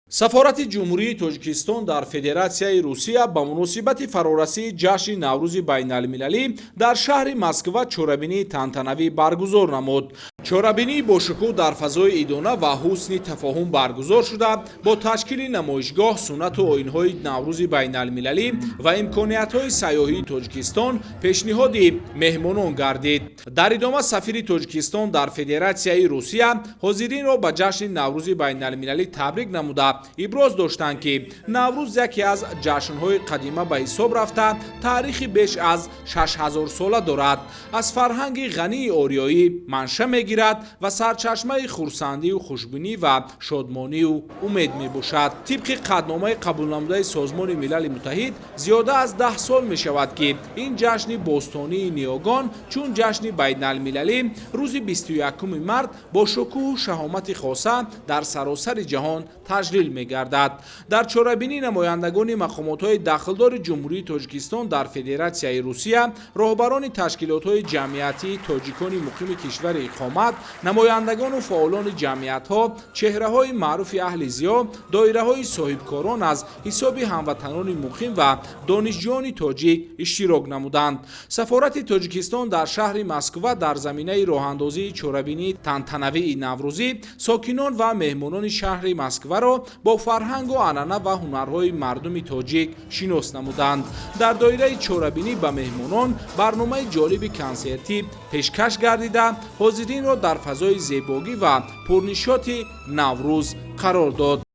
Сафорати Ҷумҳурии Тоҷикистон дар Федератсияи Русия ба муносибати фарорасии ҷашни Наврӯзи байналмилалӣ дар шаҳри Москва чорабинии тантанавӣ баргузор намуд. Чорабинии бошукӯҳ дар фазои идона ва ҳусни тафоҳум баргузор шуда, бо ташкили намоишгоҳ суннату оинҳои Наврӯзи байналмилалӣ ва имкониятҳои сайёҳии Тоҷикистон пешниҳоди меҳмонон гардид. Дар идома сафири Тоҷикистон дар Федератсияи Русия ҳозиринро ба ҷашни Наврӯзи байналмилалӣ табрик намуда, иброз доштанд, ки Наврӯз яке аз ҷашнҳои қадима ба ҳисоб рафта, таърихи беш аз 6000сола дорад, аз фарҳанги ғании ориёӣ манша мегирад ва сарчашмаи хурсандию хушбинӣ ва шодмонию умед мебошад. Тибқи қатъномаи қабулнамудаи Созмони Милали Муттаҳид, зиёда аз 10 сол мешавад, ки ин ҷашни бостонии ниёгон чун ҷашни байналмилалӣ рӯзи 21 март бо шукӯҳу шаҳомати хоса дар саросари ҷаҳон таҷлил мегардад. Дар чорабинӣ намояндагони мақомотҳои дахлдори Ҷумҳурии Тоҷикистон дар Федератсияи Русия, роҳбарони ташкилотҳои ҷамъиятии тоҷикони муқими кишвари иқомат, намояндагону фаъолони ҷамъиятҳо, чеҳраҳои маъруфи аҳли зиё, доираҳои соҳибкорон аз ҳисоби ҳамватанони муқим ва донишҷӯёни тоҷик иштирок намуданд. Сафорати Тоҷикистон дар шаҳри Москва дар заминаи роҳандозии чорабинии тантанавии наврӯзӣ сокинон ва меҳмонони шаҳри Москваро бо фарҳангу анъана ва ҳунарҳои мардуми тоҷик шинос намуданд. Дар доираи чорабинӣ ба меҳмонон барномаи ҷолиби консертӣ пешкаш гардида, ҳозиринро дар фазои зебогӣ ва пурнишоти Наврӯз қарор дод.